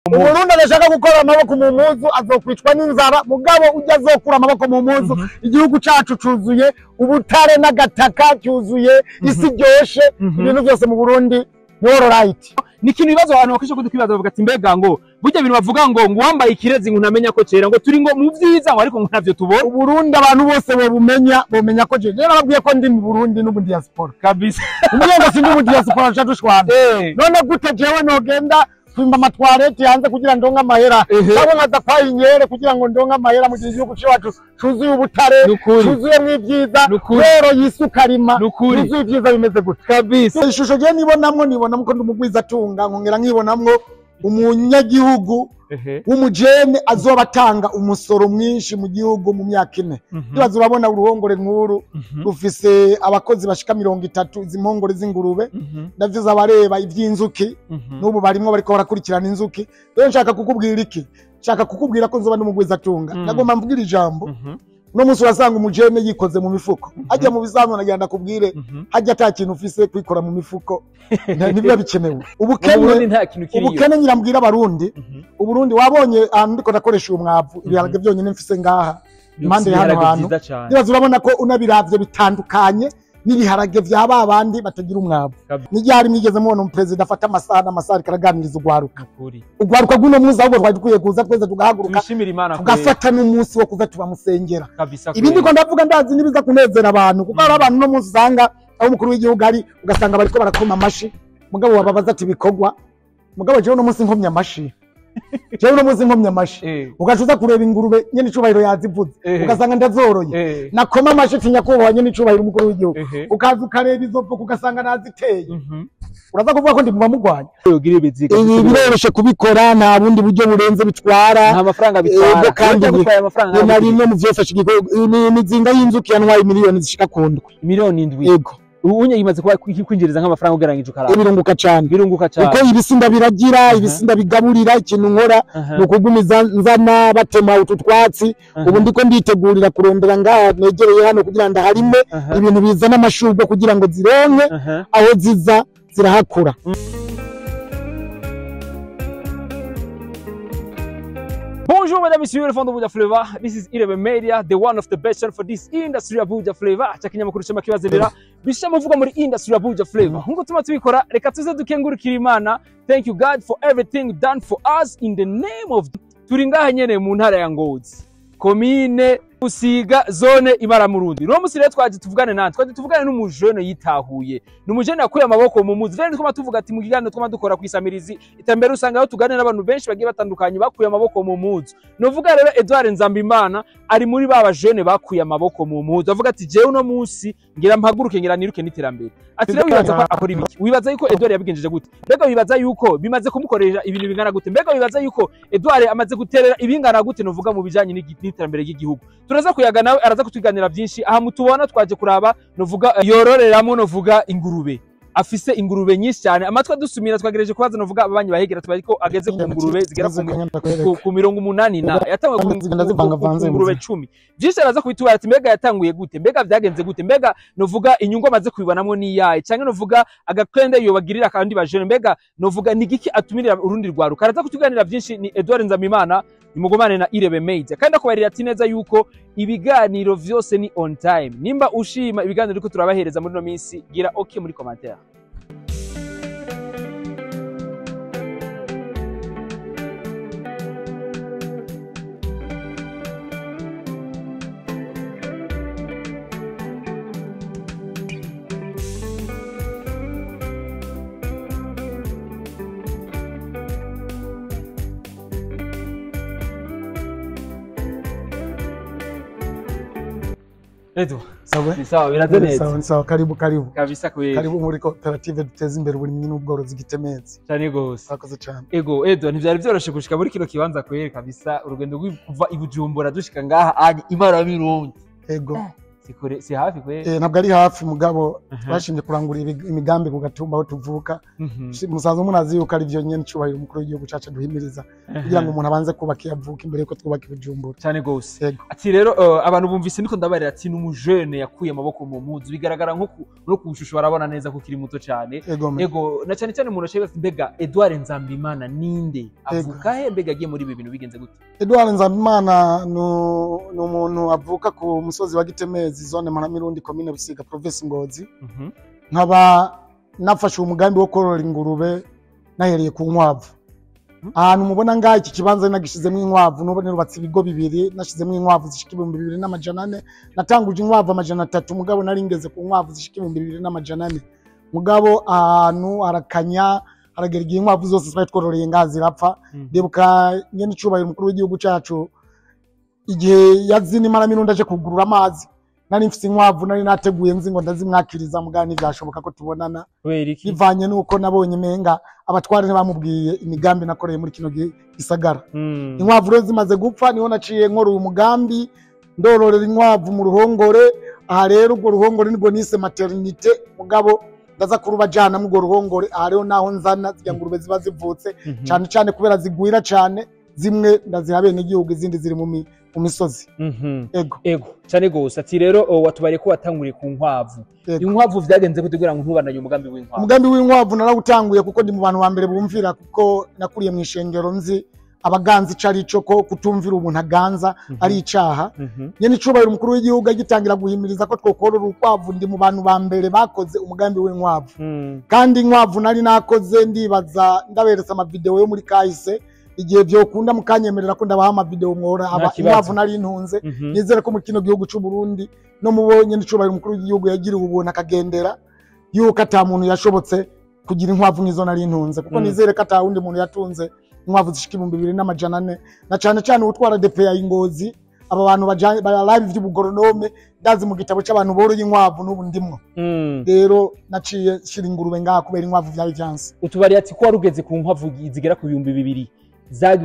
Umurundi adashaka gukora amaboko mu mpuzu azokwicwa n'inzara, mugabo ujya azokura amaboko mu mpuzu. Igihugu cacu cuzuye ubutare n'agataka, cyuzuye isi ryoshe, ibintu byose mu Burundi ni all right. Ni ikintu ibibazo abantu bakwisha kwibaza, bavuga ati mbega ngo burya ibintu bavuga ngo wambaye ikirezi ngo ntamenya ko cera, ngo turi ngo mu vyiza, ngo ariko ngo ntavyo tubona. Uburundi abantu bose bobumenya, bomenya ko je narababwiye ko ndi mu Burundi n'ubu diaspora. Kabisa. Umwe ngo sindi mu diaspora, nca dushwana. None gute jewe nogenda kwimba amatwarete hanze kugira ndonke amahera, cyangwa nkaza kwaha inkere kugira ngo ndonke amahera, mu gihe igihugu cyacu cuzuye ubutare, cuzuyemwo ibyiza, rero yisukarima, cuzuye ibyiza bimeze gute? Kabisa. Ishusho je nibonamwo, nibonamwo ko ndi umugwizatunga, nkongera nkibonamwo umunyagihugu w'umujene azoba atanga umusoro mwinshi mu gihugu mu myaka 4. Ndibaza urabona uruhongore nkuru rufise abakozi bashika 30, izi mpongore z'ingurube, ndavyiza abareba ivy'inzuki, n'ubu barimwo bariko barakurikirana inzuki. Rero nshaka kukubwira iki? Nshaka kukubwira ko nzoba n'umugwizatunga. Nagomba mvugira ijambo. Uno munsi urasanga umujene yikoze mu mifuko, hajya mu bisanzwe, nagira ndakubwire, hajya ata kintu ufise kwikora mu mifuko ntibiba bikenewe. Ubukene nta kintu kiriyo. Ubukene nyirambwira abarundi, Uburundi wabonye ahantu ndiko ndakoresha umwavu, ibiharage byonyine mfise ngaha impande ya hano hantu, ndibaza urabona ko unabiravye bitandukanye n'ibiharage vya babandi batagira umwavu. N'iryari mwigeze mubona umuperezida afata amasaha n'amasaha ariko araganiriza ugwaruka? Ugwaruka rw'uno munsi ahubwo twari dukwiye kuza twese tugahaguruka, tugafata n'umunsi wo kuza tubamusengera. Ibi ndiko ndavuga ndazi nibiza kunezera abantu, kuko hari abantu uno munsi usanga aho umukuru w'igihugu ari ugasanga bariko barakoma amashi, mugabo wababaza ati bikorwa. Mugabo jewe uno munsi nkomye amashi, jewe uno munsi nkomye amashi, ugaca uza kureba ingurube nyene icubahiro yazivuze, ugasanga ndazoroye, nakoma amashi ati nyakubahwa nyene icubahiro umukuru w'igihugu, ukaza ukareba izo voka ugasanga naziteye, uraza kuvuga ko ndi mu bamugwanya. Ibi biroroshe kubikora, nta bundi buryo burenze bitwara, nta mafaranga bitwara, kandi na bimwe mu vyofasha igihugu. Imizinga y'inzuki yantwaye miliyoni zishika ku 7. Miliyoni 7. Yego. Unye imaze kuba kwinjiriza nk'amafaranga ugereranyije ukaraba? Birunguka cyane. Birunguka cyane. Uko ibisimba biragira, ibisimba bigaburira, ikintu nkora nukugumiza nzana batema utu twatsi. Ubu ndiko nditegurira kurondera ngaha negereye hano kugira ndaharime ibintu bizana amashurwe kugira ngo zironke aho ziza zirahakura. Bonjour mesdames et messieurs, les fans de Buja Flavor. This is Irebe Media, the one of the best for this industry ya Buja Flavor. Chakinyamakuru cema kibazerera bisha muvuga muri industry ya Buja Flavor. Nkuko tuma tubikora, reka tuze dukengurukira Imana. Thank you God for everything done for us in the name of. Turi ngaha nyene mu ntara ya Ngozi, commune Busiga, zone Ibaramurundi. Uno musi rero twaje tuvugane nande, twaje tuvugane n'umujene yitahuye. N'umujene yakuye amaboko mu muzi. Rero twama tuvuga ati mu kiganiro twama dukora kwisamirizi itambere usanga aho tuganira n'abantu benshi bagiye batandukanye bakuye amaboko mu muzi. Novuga rero Edouard Nzambimana ari muri baba jene bakuye amaboko mu muzi. Avuga ati jewe uno munsi ngira mpaguruke ngira niruke n'iterambere. Ati rero wibaza ko akora ibiki? Wibaza yuko Edouard yabigenjeje gute? Mbega wibaza yuko bimaze kumukoresha ibintu bingana gute? Mbega wibaza yuko Edouard amaze guterera ibingana gute novuga mu bijanye n'iterambere ry'igihugu? Turaza kuyaga nawe, araza kutuganira byinshi. Aha mutubona twaje kuraba novuga yororeramo novuga ingurube. Afise ingurube nyinshi cyane. Amatwi adusumira twagereje kubaza novuga ababanyi bahegera tubariko ageze ku ngurube zigera ku 80 na yatanguye ku ngurube 10. Byinshi araza kubitubara ati mbega yatanguye gute? Mbega vyagenze gute? Mbega novuga inyungu amaze kubibanamwo ni yaye? Canke novuga agakwende yobagirira kandi bajene? Mbega novuga ni giki atumirira urundi rwaruka? Araza kutuganira byinshi. Ni Edouard Nzambimana, nimugomane na Irebe Media. Kandi akubarira ati neza yuko ibiganiro vyose ni on time. Nimba ushima ibiganiro riko turabahereza muri no minsi, gira okay muri commentaire. Edo, sawa? Ni sawa, biraze neza. Sawa, sawa, karibu karibu. Kabisa kweli. Karibu muri koperative duteza imbere uburimyi n'ubworozi Gitemezi. Cyane gose. Sakoze cyane. Ego, Edo, ntivyari vyoroshe gushika muri kino kibanza kweli kabisa. Urugendo kuva i Bujumbura dushika ngaha ari Ibaramurundi. Ego. Si kure, si hafi kwe. Ntabwo ari hafi, mugabo twashimye kurangura imigambi ku gatumba aho tuvuka. Musanzwe munazi yuko ari byo nyene icubahiro umukuru w'igihugu cacu aduhimiriza, kugira ngo umuntu abanze kubaka iyo avuka imbere yuko twubaka i Bujumbura. Cyane gose. Yego. Ati rero abantu bumvise niko ndabarira ati n'umujene yakuye amaboko mu mpuzu, bigaragara nko no ku shusho barabona neza ko ukiri muto cyane. Ego me. Ego, na cyane cyane umuntu ashobora ati mbega Edouard Nzambimana ninde, avuka he, mbega agiye muri ibi bintu bigenze gute? Edouard Nzambimana ni umuntu avuka ku musozi wa Gitemezi, zone Mparamirundi, komine Busiga, province Ngozi. Nkaba nafashe umugambi wo korora ingurube nahereye ku nkwavu. Ahantu mubona ngaha, iki kibanza nagishizemo inkwavu, nubu nubatse ibigo bibiri, nashizemo inkwavu zishika 2400. Natanguje inkwavu 300, mugabo nari ngeze ku nkwavu zishika 2400. Mugabo ahantu harakanya, haragera igihe inkwavu zose twari twororeye ngaha zirapfa. Ndibuka nyene icubahiro umukuru w'igihugu cacu igihe yazina Imparamirundi aje kugurura amazi, nari mfise inkwavu nari nateguye nzi ngo ndazimwakiriza, mugabo ntivyashoboka ko tubonana. Kubera iki? Bivanye nuko nabonye menga abatware ntibamubwiye imigambi nakoreye muri kino gisagara. Inkwavu rero zimaze gupfa, niho naciye nkora uyu mugambi, ndororera inkwavu mu ruhongore. Aha rero urwo ruhongore nirwo nise maternité, mugabo ndaza kurubajana mu urwo ruhongore. Aha rero naho nzana zirya ngurube ziba zivutse, cane cane kubera zigwira cane, zimwe ndaziha bene igihugu, izindi ziri mu misozi. Ego. Ego, cyane gose. Ati rero watubariye ko watanguriye ku nkwavu. Ego. Inkwavu vyagenze gute kugira ngo ntubandanye umugambi w'inkwavu? Umugambi w'inkwavu narawutanguye kuko ndi mu bantu ba mbere bumvira, kuko nakuriye mu ishengero, nzi abaganza ico ari cyo, ko kutumvira umuntu aganza ari icaha. Nyene icubahiro umukuru w'igihugu agitangira guhimiriza ko twokorora urukwavu, ndi mu bantu ba mbere bakoze umugambi w'inkwavu. Kandi inkwavu nari nakoze, ndibaza ndaberetse amavideo yo muri kahise. Igihe vyokunda mukanyemerera ko ndabaha amavideo, mwora aba Nta kibazo. inkwavu nari ntunze. Nizere ko muri kino gihugu c'u Burundi, no mubonye n'icubahiro umukuru w'igihugu yagiriwe ubuntu akagendera, yuko ata muntu yashobotse kugira inkwavu nk'izo nari ntunze, kuko nizere ko ata wundi muntu yatunze inkwavu zishika 2400, na cane cane uwutwara DPA Ingozi. Aba bantu baraba ivy'ubugoronome, ndazi mu gitabo c'abantu boroye inkwavu n'ubu ndimwo. Rero naciye shira ingurube ngaha kubera inkwavu vyari vyanse. Utubariye ati ko warugeze ku nkwavu zigera ku 2000.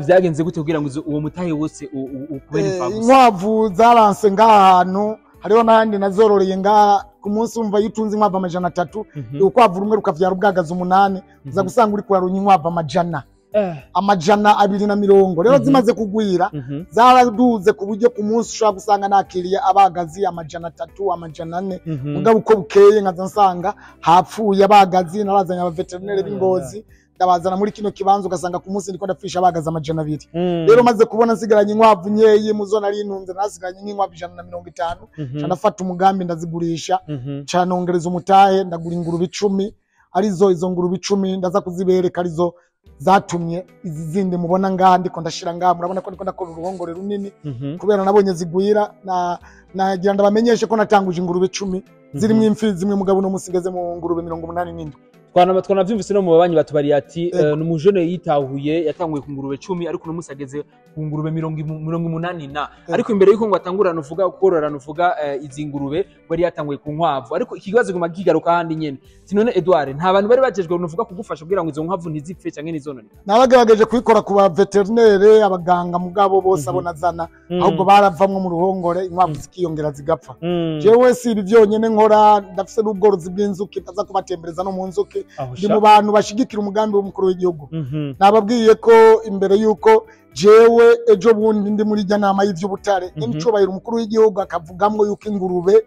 Vyagenze gute kugira ngo uwo mutahe wose ukubere imfabusa? Inkwavu zaranse ngaha hantu, hariho n'ahandi nazororeye ngaha. Ku munsi umva, iyo utunze inkwavu 300, urukwavu rumwe rukavyara ubwagazi 8, uza gusanga uriko uraronka inkwavu amajana 220. Rero zimaze kugwira, zaraduze ku buryo ku munsi ushobora gusanga nakiriye abagazi 300, 400. Mugabo uko bukeye nkaza nsanga hapfuye abagazi. Narazanye abaveterineri b'Ingozi, ndabazana muri kino kibanza, ugasanga ku munsi ndiko ndapfisha abagazi 200. Rero maze kubona nsigaranye inkwavu nkeyi muzo nari ntunze, nasigaranye nk'inkwavu 150, nca ndafata umugambi ndazigurisha, nca nongereza umutahe, ndagura ingurube 10. Arizo izo ngurube 10 ndaza kuzibereka, arizo zatumye izi zindi mubona ngaha ndiko ndashira ngaha. Murabona ko ndiko ndakora uruhongore runini kubera nabonye zigwira. Na nagira ndabamenyeshe ko natanguje ingurube 10 zirimo imfizi zimwe, mugabo no musigeze mu ngurube 87. Twanavyumvise no mu babanyi batubariye ati Ego. Ni umujene yitahuye, yatanguye ku ngurube 10, ariko uno munsi ageze ku ngurube mirongo umunani na. Ariko imbere y'uko ngo atangurana uvuga kororana uvuga izi ngurube, wari yatanguye ku nkwavu. Ariko ikibazo guma kigaruka handi nyene, ati none Edouard, nta bantu bari bajejwe nuvuga kugufasha kugira ngo izo nkwavu ntizipfe canke ntizononekare? Nabagerageje kubikora ku ba vétérinaire, abaganga, mugabo bose abo nazana ahubwo baravamwo mu ruhongore, inkwavu zikiyongera zigapfa. Jewe si ibi vyonyene nkora, ndafise n'ubworozi bw'inzuki, ndaza kubatembereza no mu nzuki. Aho Ndi sha. mu bantu bashigikira umugambi w'umukuru w'igihugu. Nababwiye ko imbere y'uko jewe ejo bundi ndi muri rya nama y'ivy'ubutare, icubahiro umukuru w'igihugu akavugamwo yuko ingurube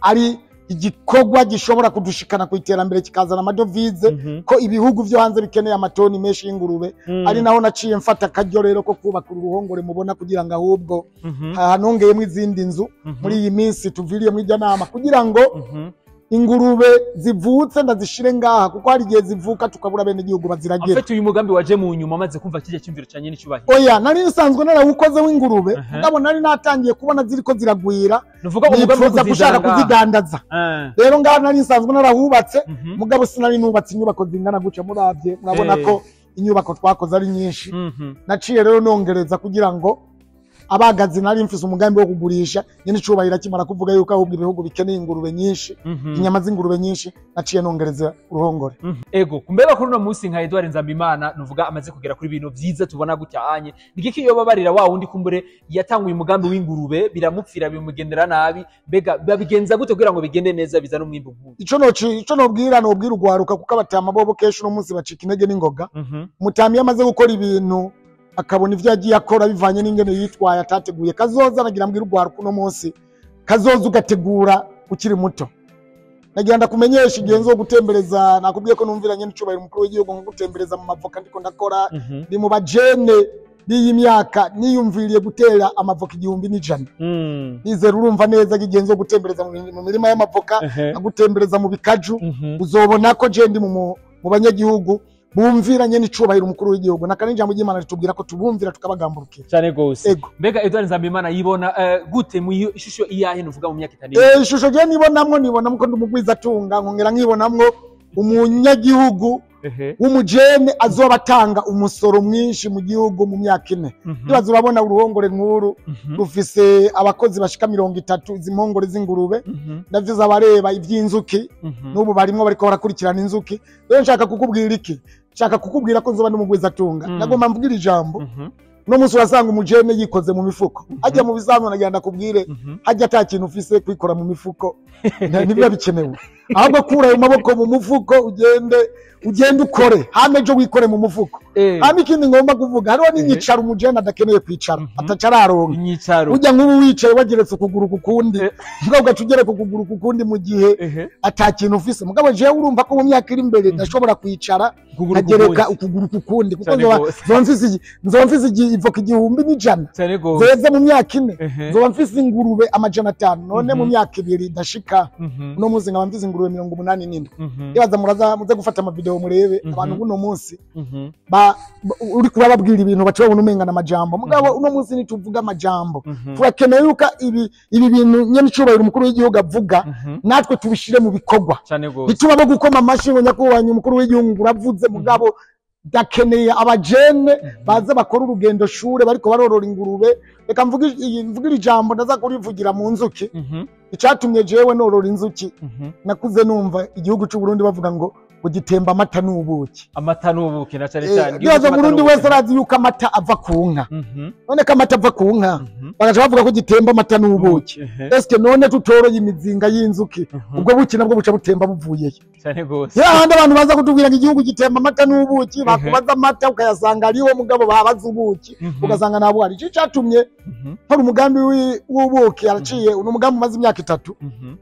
ari igikorwa gishobora kudushikana ku iterambere, kikazana amadovize, ko ibihugu vyo hanze bikeneye amatoni menshi y'ingurube. Ari naho naciye mfata akaryo rero ko kubaka uru ruhongore mubona, kugira ngo ahubwo hanongeyemo izindi nzu muri iyi minsi tuviriye muri iryo nama, kugira ngo ingurube zivutse ndazishire ngaha, kuko hari igihe zivuka tukabura bene igihugu baziragira. Afite uyu mugambi waje mu nyuma amaze kumva kijya cyumviro cya nyene cyubahiro? Oya, nari nsanzwe narawukoze w'ingurube, mugabo nari natangiye kubona ziriko ziragwira, Nuvuga umugambi wo nifuza gushaka kuzizana ngaha. kuzidandaza. Rero ngaha nari nsanzwe narahubatse, mugabo sinari nubatse inyubako zingana gutya. Muravye murabona ko inyubako twakoze ari nyinshi. Naciye rero nongereza kugira ngo Abagazi nari mfise umugambi wo kugurisha nyene icubahiro akimara kuvuga yuko ahubwo ibihugu bikeneye ingurube nyinshi, inyama z'ingurube nyinshi, naciye nongereza uruhongore. Ego, kumbeba kuri uno munsi nka Edouard Nzambimana nuvuga amaze kugera kuri ibintu vyiza tubona gutya anye, nigiki yoba barira wa wundi kumbure yatanguye umugambi w'ingurube biramupfira bimugendera nabi, mbega babigenza gute kugira ngo bigende neza bizana umwimbu nk'uyu? Ico nobwira ugwaruka, kuko abatama bobo kenshi uno munsi bacika intege n'ingoga. Mutami yamaze gukora ibintu akabona ivyo yagiye akora bivanye n'ingene yitwaye atateguye kazoza. Nagira mbwira ugwaruka uno munsi, kazoza ugategura ukiri muto. Nagira ndakumenyesha igihe nzo gutembereza, nakubwiye ko numvira nyene icubahiro umukuru w'igihugu nko gutembereza mu mavoka ndiko ndakora, ndi mu bajene b'iyi myaka niyumviriye gutera amavoka 1100. Nizera urumva neza ko igihe nzo gutembereza mu mirima y'amavoka, agutembereza mu bikaju, uzobona ko je ndi mu banyagihugu bumviranye n'icubahiro umukuru w'igihugu. Nakane ijambo ry'Imana ritubwira ko tubumvira tukabagamburukira cyane gose. Mbega Edouard Nzambimana yibona gute mu ishusho iyahe nuvuga mu myaka 5? Ishusho je nibonamwo ko ndumugwiza tunga, nkongera nkibonamwo umunyagihugu w'umujene azoba atanga umusoro mwinshi mu gihugu mu myaka 4. Ndibaza urabona uruhongore nkuru rufise abakozi bashika 30, izi mpongore z'ingurube, ndavyiza abareba ivy'inzuki n'ubu barimwo bariko barakurikirana inzuki. Rero nshaka kukubwira iki? Nshaka kukubwira ko nzoba ndumugwiza tunga. Nagomba mvugira ijambo. No munsi urasanga umujene yikoze mu mifuko, ajya mu bisanzwe nagira ndakubwire, hajya ata kintu ufise kwikora mu mifuko ntibiba bikenewe, ahubwo kura ayo maboko mu mufuko ugende ukore, hame ejo wikore mu mufuko. Hame ikindi ngomba kuvuga, hariho n'inyicaro umujene adakeneye kwicara, atacararonka ujya nk'ubu wicaye wageretse ukuguru kukundi, mugabo ugaca ugereka ukuguru kukundi mu gihe ata kintu ufise. Mugabo jewe urumva ko mu myaka iri imbere ndashobora kwicara nkagereka ukuguru kukundi, kuko nzoba mfise ivoka 1100 zeze mu myaka 4, nzoba mfise ingurube 500 none mu myaka 2 ndashika uno munsi nkaba mfise ingurube 87. Ibaza muraza muze gufata ama video murebe abantu buno munsi uri kurababwira ibintu baca babona umenga n'amajambo. Mugabo uno munsi nituvuga amajambo, turakeneye yuko ibi bintu nyene icubahiro umukuru w'igihugu avuga natwe tubishire mu bikorwa, ntituba bo gukoma amashi ngo nyakubahwa umukuru w'igihugu uravuze. Mugabo dakeneye abajene baze bakora urugendo shure bariko barorora ingurube. Reka mvuge ijambo ndaza kurivugira mu nzuki. Icatumye jewe norora inzuki, nakuze numva igihugu c'u Burundi bavuga ngo ugitemba amata n'ubuki. Amata n'ubuki na cyane cyane. Ndibaza Burundi wese arazi yuko amata ava ku nka. None ko amata ava ku nka, bagaca bavuga ko gitemba amata n'ubuki. Eske none tutoroye imizinga y'inzuki, ubwo buki nabwo buca butemba buvuyeyo? Cyane gose. Yahandi abantu baza kutubwira ngo igihugu gitemba amata n'ubuki, bakubaza amata ukayasanga ariwo, mugabo babaza ubuki ugasanga nabo ari. Ico catumye hari umugambi w'ubuki araciye, uno mugambi umaze imyaka 3.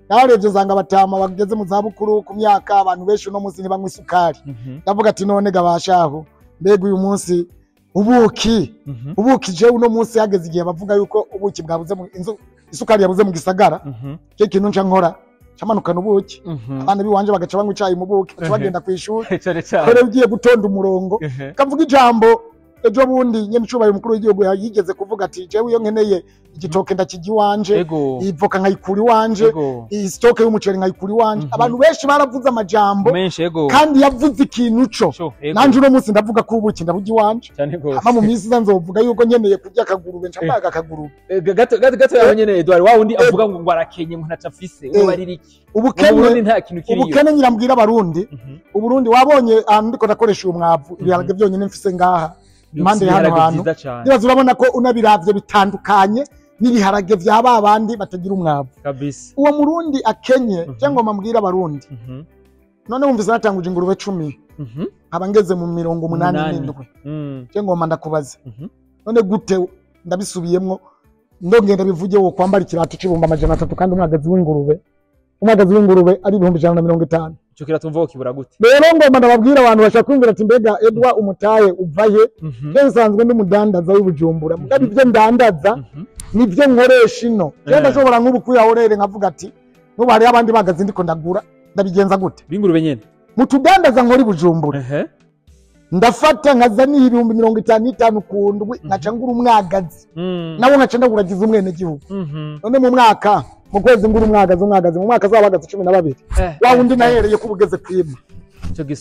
Nabarebye zanga batama bageze mu zabukuru ku myaka, abantu benshi uno munsi banywa isukari. Ndavuga ati none gabashaho, mbega uyu munsi ubuki ubuki je uno munsi hageze igihe bavuga yuko ubuki bwabuze mu inzu, isukari yabuze mu gisagara. Cyo kintu nca nkora camanukana ubuki, abana biwanje bagaca banywa icayi mu buki, baca bagenda kwishuri. Kore ugiye gutonda umurongo. Kavuga ijambo ejo bundi nyene icubahiro umukuru w'igihugu yigeze kuvuga ati jewe iyo nkeneye igitoke ndakijya iwanje, ivoka nkayikura iwanje, istoke y'umuceri nkayikura iwanje. Abantu benshi baravuze amajambo kandi yavuze ikintu co nanje uno munsi ndavuga ko ubuki ndaburya iwanje. Hama mu minsi iza nzovuga yuko nkeneye kurya akagurube nca mbaga akagurube. Gato gato yaho nyene Edouard, wa wundi avuga ngo arakenye ngo ntaca afise, ubu barira iki? Ubukene nta kintu kiriyo. Ubukene nyirambwira abarundi, Uburundi wabonye ahantu ndiko ndakoresha uyu mwavu, ibiharage byonyene mfise ngaha impande hano hantu, ndibaza urabona ko unabiravye bitandukanye n'ibiharage vya babandi batagira umwavu kabisa. Uwo murundi akenye, cyangwa mambwira abarundi, none wumvise natanguje ingurube 10, nkaba ngeze mu 87, cyangwa ndakubaze none gute ndabisubiyemwo ndongenda bivuge wo kwambara ikirato c'ibihumbi 300 kandi umwagazi w'ingurube ari 150. Ico kirato mvuga kibura gute? Rero ngomba ndababwira abantu bashaka kwumvira ati mbega Edouard umutaye uvaye? Je nsanzwe ndi umudandaza w'Ibujumbura, mugabo ivyo ndandaza nivyo nkoresha ino. Je ndashobora nk'ubu kuyahorere nkavuga ati n'ubu hariyo abandi bagazi ndiko ndagura, ndabigenza gute? B'ingurube nyene mutudandaza nkora Ibujumbura, ndafata nkazaniye 55,000 ku ndwi, nkaca ngura umwagazi nawo nkaca ndaguragiza umwene gihugu. None mu mwaka mu kwezi ngura umwagazi mu mwaka azabagazi 12, wa wundi nahereye ko ubugeze kwima.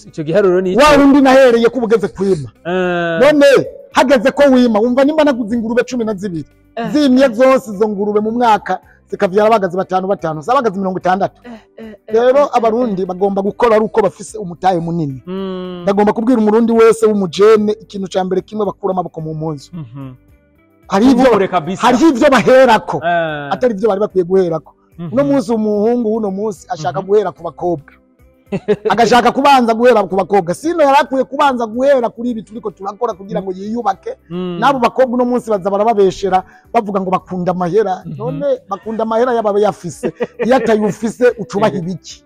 Ico giharuro ni wa wundi nahereye ko ubugeze kwima. None hageze ko wima, wumva nimba naguze ingurube 12 Zimye zose izo ngurube mu mwaka zikavyara abagazi batanu batanu, abagazi 60. Rero abarundi bagomba gukora ari uko bafise umutahe munini. Ndagomba kubwira umurundi wese w'umujene ikintu ca mbere kimwe, bakura amaboko mu mpuzu. Hari ivyo baherako atari ivyo bari bakwiye guherako. Uno munsi umuhungu uno munsi ashaka guhera ku bakobwa, agashaka kubanza guhera ku bakobwa. Sino yarakwiye kubanza guhera kuri ibi turiko turakora kugira ngo yiyubake. Nabo bakobwa uno munsi baza barababeshera bavuga ngo bakunda amahera. None bakunda amahera yababe yafise, iyo atayufise ucubaha ibiki?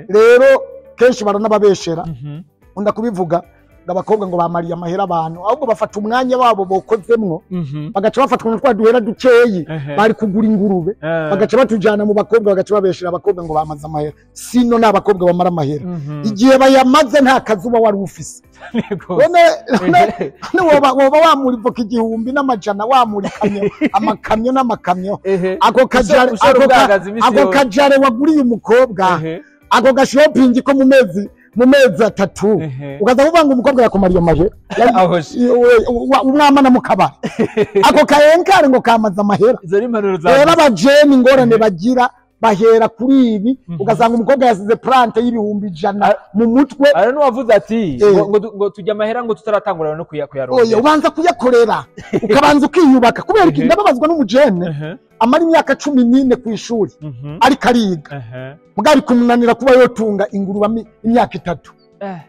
Rero kenshi baranababeshera. Unda kubivuga ngo abakobwa ngo bamariye amahera abantu, ahubwo bafata umwanya wabo bokozemwo, bagaca bafatwa twa duhera dukeyi bari kugura ingurube, bagaca batujana mu bakobwa, bagaca babeshera abakobwa ngo bamaze amahera. Sino n'abakobwa bamara amahera, igihe bayamaze nta kazuba wari ufise. None woba wamura ivoka 1000 wamura ikamyo, amakamyo n'amakamyo. Ako kajare waguriye umukobwa, ako gashopingi ko mu mezi 3, ukaza kuvuga ngo umukobwa yakumariye amahera, umwama na mukabara ako kayenkare ngo kamaze amahera. Rero abajeni ingorane bagira bahera kuri ibi, ugasanga umukobwa yasize plante y'100,000 mu mutwe. Ara nuwavuze ati ngo tujya amahera ngo tutaratangura no kuyaronka. Oya, ubanza kuyakorera ukabanza ukiyubaka. Kubera iki? Ndababazwa n'umujene amara imyaka 14 ku ishuri ariko ariga, mugari kumunanira kuba yotunga ingurube imyaka 3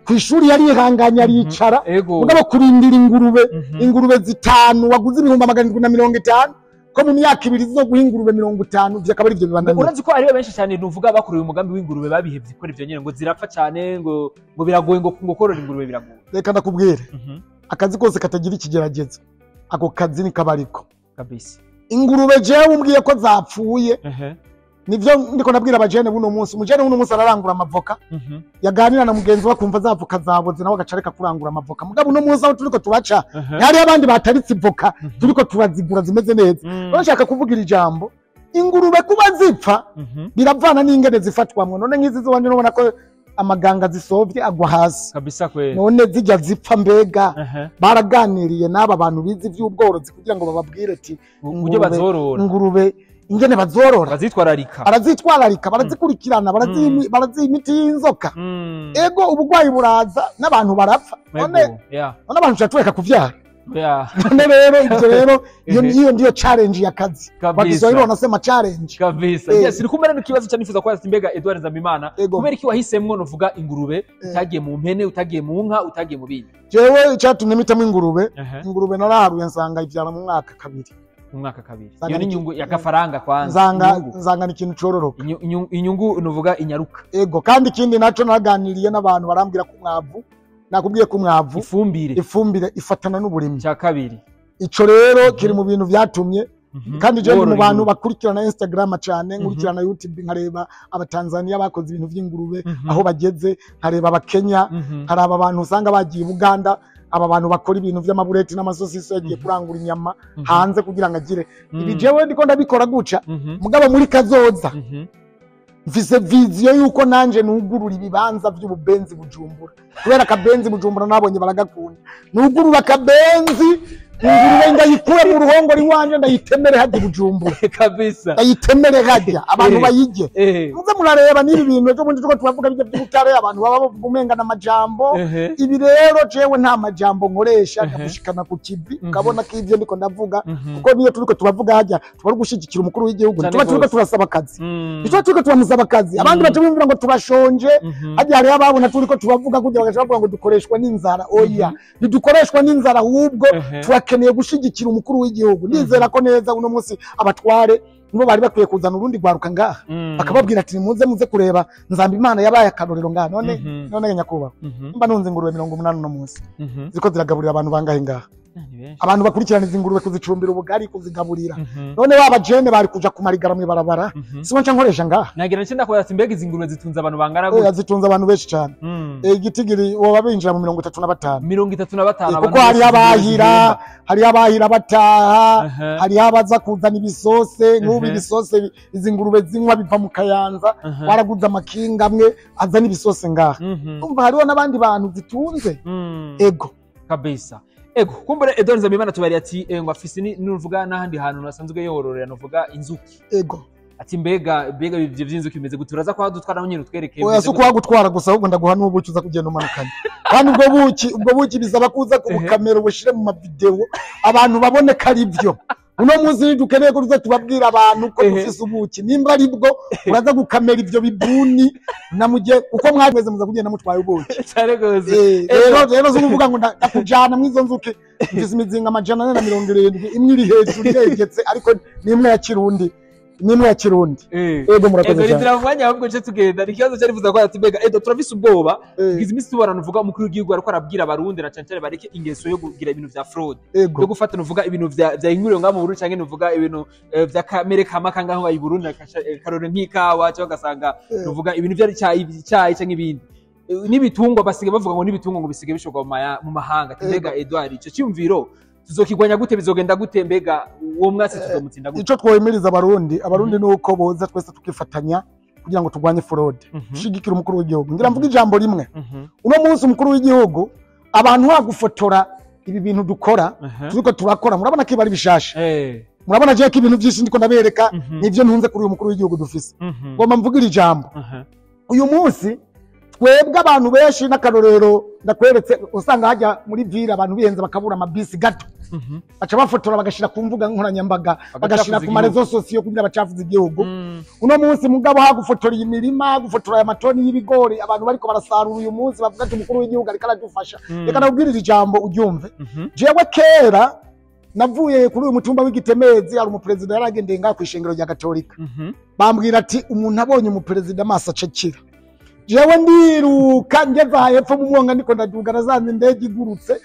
ku ishuri. Yarihanganye aricara, mugabo kurindira ingurube 5 waguze 750,000 ko mu myaka 2 zo guha ingurube 50, vyakaba ari ivyo bibananiye. Urazi ko ariyo benshi cyane nuvuga bakoreye umugambi w'ingurube babihevye ko ivyo nyene ngo zirapfa cyane, ngo biragoye, ngo korora ingurube biragoye. Reka ndakubwire, akazi kose katagira ikigeragezo ako kazi ni kabariko kabisa. Ingurube jewe umbwiye ko zapfuye, nivyo ndiko nabwira abajene buno munsi. Umujene buno munsi ararangura amavoka, yaganira na mugenzi we akumva zavoka zaboze, nawe agacareka kurangura amavoka. Mugabo uno munsi aho turiko turaca hari abandi bataritse ivoka turiko turazigura zimeze neza. Bashaka kuvugira ijambo ingurube kuba zipfa biravana n'ingene zifatwamwo. None nk'izi zibanje nubona ko amaganga zisovye agwa hasi kabisa kwe. None zijya zipfa mbega baraganiriye n'aba bantu bizi ivy'ubworozi kugira ngo bababwire ati uburyo bazorora ingurube, ingene bazorora, bazitwararika, barazitwararika, barazikurikirana, baraziha imiti y'inzoka. Ego ubugwayi buraza n'abantu barapfa. None abantu tureka kuvyara. None rero ivyo rero iyo ndiyo challenge ya kazi. Bakiswahili wanasema challenge kabisa. Yes, nikumera n'ikibazo cyane nifuza kwaza mbega Edouard Nzambimana, kubera iki wahisemwo novuga ingurube utagiye mu mpene, utagiye mu nka, utagiye mu bindi? Jewe icyatumye mitamo ingurube, ingurube naraharuye nsanga ivyara mu mwaka 2. Mu mwaka 2. Iyo ni inyungu ya gafaranga kwanza. Nzanga ni ikintu cororoka. Inyungu novuga inyaruka. Ego, kandi ikindi naco naganiriye n'abantu barambwira ko mwavu, nakubwiye ko mwavu ifumbire ifatana n'uburimyi. Cya kabiri. Ico rero kiri mu bintu vyatumye. Kandi je mu bantu bakurikirana Instagram cyane, nkurikirana YouTube, nkareba abatanzania bakoze ibintu vy'ingurube aho bageze, nkareba abakenya, nkaraba abantu usanga bagiye Buganda, aba bantu bakora ibintu vy'amabureti n'amasosiso yagiye kurangura inyama hanze kugira ngo agire ibi. Jewe ndiko ndabikora guca, mugabo muri kazoza mfise viziyo yuko nanje nugurura ibibanza vy'ububenzi Bujumbura, kubera akabenzi Bujumbura nabonye baragakunda. Nugurura akabenzi, ingurube ndayikure mu ruhongore iwanje ndayitemere hajya Bujumbura kabisa, ndayitemere hajya abantu bayige. Muze murareba n'ibi bintu ejo bundi tuko turavuga ibyo by'ubutare, abantu baba bavuga umenga n'amajambo. Ibi rero jewe nta majambo nkoresha, ndagushikana ku kivi ukabona ko ivyo ndiko ndavuga, kuko niyo turiko turavuga hajya tuba ari gushigikira umukuru w'igihugu, tuba turiko turasaba akazi, tuba turiko turamusaba akazi. Abandi baca bumvira ngo turashonje, hajya hariho ababona turiko turavuga kugira bagaca bavuga ngo dukoreshwa n'inzara. Oya, ntidukoreshwa n'inzara, ahubwo turakeneye gushigikira umukuru w'igihugu. Nizera ko neza uno munsi abatware nibo bari bakwiye kuzana urundi rwaruka ngaha, bakababwira ati muze muze kureba Nzambimana yabaye akarorero ngaha. None nyakubahwa, mba nunze ingurube 80 uno munsi ziko ziragaburira abantu bangahe ngaha? Abantu bakurikirana izi ngurube kuzicumbira ubugari, kuzigaburira. None waba jene bari kuja kumarigara mwibarabara, sibo nca nkoresha ngaha. Nagira nce ndakubaza ati mbega izi ngurube zitunze abantu bangana gute? Oya, zitunze abantu benshi cyane. Igitigiri woba binjira mu 35. 35 abantu. Kuko hari abahira bataha, hari abaza kuzana ibisose, nk'ubu ibisose izi ngurube zinywa biva mu Kayanza, waraguze amakinga amwe azana ibisose ngaha. Umva hariho n'abandi bantu zitunze. Ego kabisa. Ego kumbure Edouard Nzambimana tubari ati ngo afise nuvuga n'ahandi hantu nasanzwe yororera, nuvuga inzuki. Ego. Ati mbega ivyo vy'inzuki bimeze gute? Uraza kwa dutwara nyine utwereke. Oya, si kuhagutwara gusa, ahubwo ndaguha n'ubuki uza kugenda umanukanye. Kandi ubwo buki bizaba kuza kubukamera ubushire mu mavideo abantu babone ko ari byo. Uno munsi dukeneye ko tuza tubabwira abantu ko dufise ubuki, nimba ari bwo uraza gukamera ivyo bibuni namuje uko mwageze muza kugenda mutwaye ubuki. Cyane gose. Rero zo kuvuga ngo ndakujana mwizo nzuki, mfise imizinga 470, imwe iri hejuru iregetse, ariko nimwe ya Kirundi, nimwe ya Kirundi. Ego murakoze cyane. Ego ritravanya ahubwo cyo tugenda. Ikibazo cyari vuza ko ati mbega Edo turafise ubwoba ngize imisi tubara nuvuga umukuru w'igihugu ariko arabwira abarundi na cyane cyane bareke ingeso yo kugira ibintu vya fraud, yo gufata nuvuga ibintu vya inguriro ngaho mu Burundi, canke nuvuga ibintu vya kamere kama kangaho i Burundi, karore nk'ikawa cyangwa gasanga nuvuga ibintu vya cyayi canke ibindi n'ibitungwa, basige bavuga ngo n'ibitungwa ngo bisige bishogwa mu mahanga. Mbega Edouard ico cyumviro tuzokigwanya gute? Bizogenda gute? Mbega uwo mwasi tuzomutsinda gute? Ico twohimiriza abarundi nuko boza twese tukifatanya kugira ngo turwanye fraud, dushigikire umukuru w'igihugu. Ngira mvuga ijambo rimwe. Uno munsi umukuru w'igihugu abantu bagufotora ibi bintu dukora, turiko turakora, murabona ko bari bishasha. Murabona je ko ibintu byinshi ndiko ndabereka nivyo ntunze kuri uyu mukuru w'igihugu dufise. Ngomba mvugira ijambo. Uyu munsi twebwe abantu benshi n'akarorero ndakweretse, usanga hajya muri ville abantu bihenze bakabura amabisi gato, baca bafotora bagashira ku mbuga nkoranyambaga, bagashira ku marezo sosiyo kugira bacafuze igihugu. Uno munsi mugabo hagufotora imirima, gufotora aya matoni y'ibigori abantu bariko barasarura uyu munsi, bavuga ati umukuru w'igihugu ariko aradufasha. Reka ndakubwirira ijambo uryumve. Jewe kera navuye kuri uyu mutumba w'Igitemezi, hari umuperezida yaragendeye ngaho kw'ishengero rya Katolika, bambwira ati umuntu abonye umuperezida amaso acakira. Jewe ndiruka ngeze aha hepfo mu mwonga ndiko ndaduga, nasanze indege igurutse,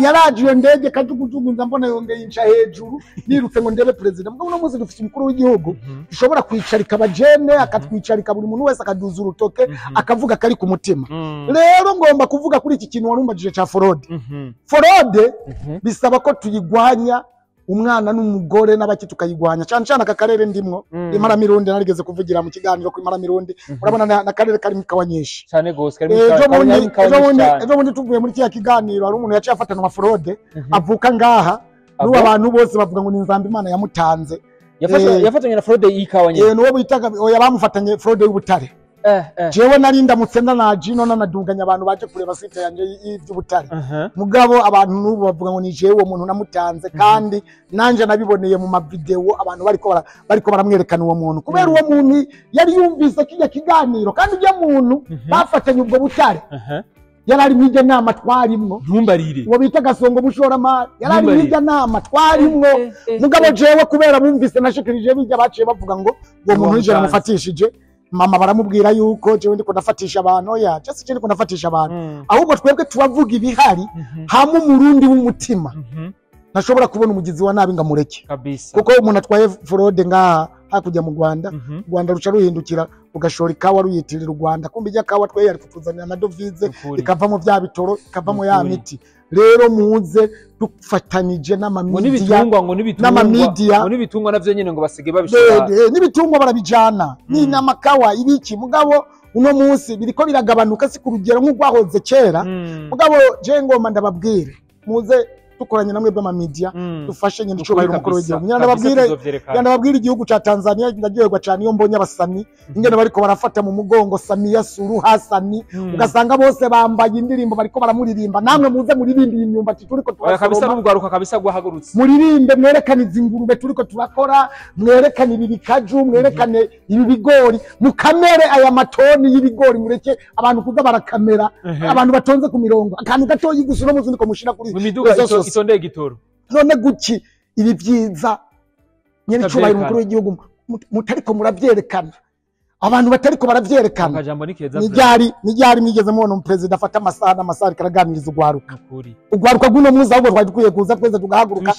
yaraje iyo ndege kajugujugu, nza mbona yongeye inca hejuru, nirutse ngo ndebe perezida. Mugabo uno munsi dufise umukuru w'igihugu dushobora kwicarika abajene, akatwicarika buri muntu wese akaduza urutoke, akavuga kari ku mutima. Rero ngomba kuvuga kuri iki kintu warumbajije ca fraude. Fraude bisaba ko tuyigwanya, umwana n'umugore n'abaki tukayigwanya, cyane cyane aka karere ndimwo Imparamirundi. Narigeze kuvugira mu kiganiro ku Imparamirundi, urabona na karere kari mu kawa nyinshi cyane gose, kari mu kawa nyinshi cyane. Ejo bundi tuvuye muri kiya kiganiro, hari umuntu yaciye afatana amafraude avuka ngaha, n'ubu abantu bose bavuga ngo ni Nzambimana yamutanze. Yafatanye na fraude y'ikawa nyinshi. N'uwo bitaga oya bamufatanye fraude y'ubutare. Jewe nari ndamutse ndanaje ino nanaduganya abantu baje kureba site yanje y'ivy'ubutare. Mugabo abantu n'ubu bavuga ngo ni jewe uwo muntu namutanze, kandi nanje nabiboneye mu mavideo abantu bariko baramwerekana uwo muntu, kubera uwo muntu yari yumvise kijya kiganiro, kandi ujya muntu bafatanye ubwo butare yarari mw'iryo nama twarimwo. Ntumbarire. Uwo bita Gasongo mushoramari yarari mw'iryo nama twarimwo. Mugabo jewe kubera bumvise nashikirije bijya, baciye bavuga ngo uwo muntu nije namufatishije. Mama baramubwira yuko jewe ndiko ndafatisha abantu. Oya, je si ndiko ndafatisha abantu, ahubwo twebwe tubavuga ibihari. Hamwe umurundi w'umutima ntashobora kubona umugizi wa nabi ngamureke kabisa, kuko umuntu atwaye fraude ngaha hakujya mu Rwanda, Rwanda ruca ruhindukira ugashora ikawa ruyitirira u Rwanda, kumbe ijya kawa twe yari kutuzanira amadovize, ikavamo vya bitoro, ikavamo ya miti. Rero muze dufatanije n'amamidiya, ngo n'ibitungwa navyo nyene ngo basige babishora, n'ibitungwa barabijana ni n'amakawa ibiki. Mugabo uno munsi biriko biragabanuka, si ku rugero nk'urwahoze kera. Mugabo je ngoma ndababwire, muze dukoranye namwe b'amamidiya, dufashe nyine icubahiro umukuru w'igihugu. Ndababwire igihugu ca Tanzania ndaryoherwa cyane iyo mbonye abasani ingene bariko barafata mu mugongo Samia Suluhu Hassan, ugasanga bose bambaye indirimbo bariko baramuririmba. Namwe muze muririmbe iyi myumbati turiko turasoroma kabisa, n'ubwaruka kabisa gwahagurutse, muririmbe mwerekane izi ngurube turiko turakora, mwerekane ibi bikaju, mwerekane ibi bigori, mukamere aya matoni y'ibigori, mureke abantu kuza barakamera abantu batonze ku mirongo. Akantu gatoyi gusa uno munsi ndiko mushira kuri itondeye gitoro. None guki ibi byiza nyene icubahiro umukuru w'igihugu mutariko muravyerekana, abantu batariko baravyerekana. Ni ryari mwigeze mubona umuperezida afata amasaha n'amasaha karaganiriza ugwaruka? Ugwaruka guno munsi ahubwo twari dukwiye kuza twese tugahaguruka,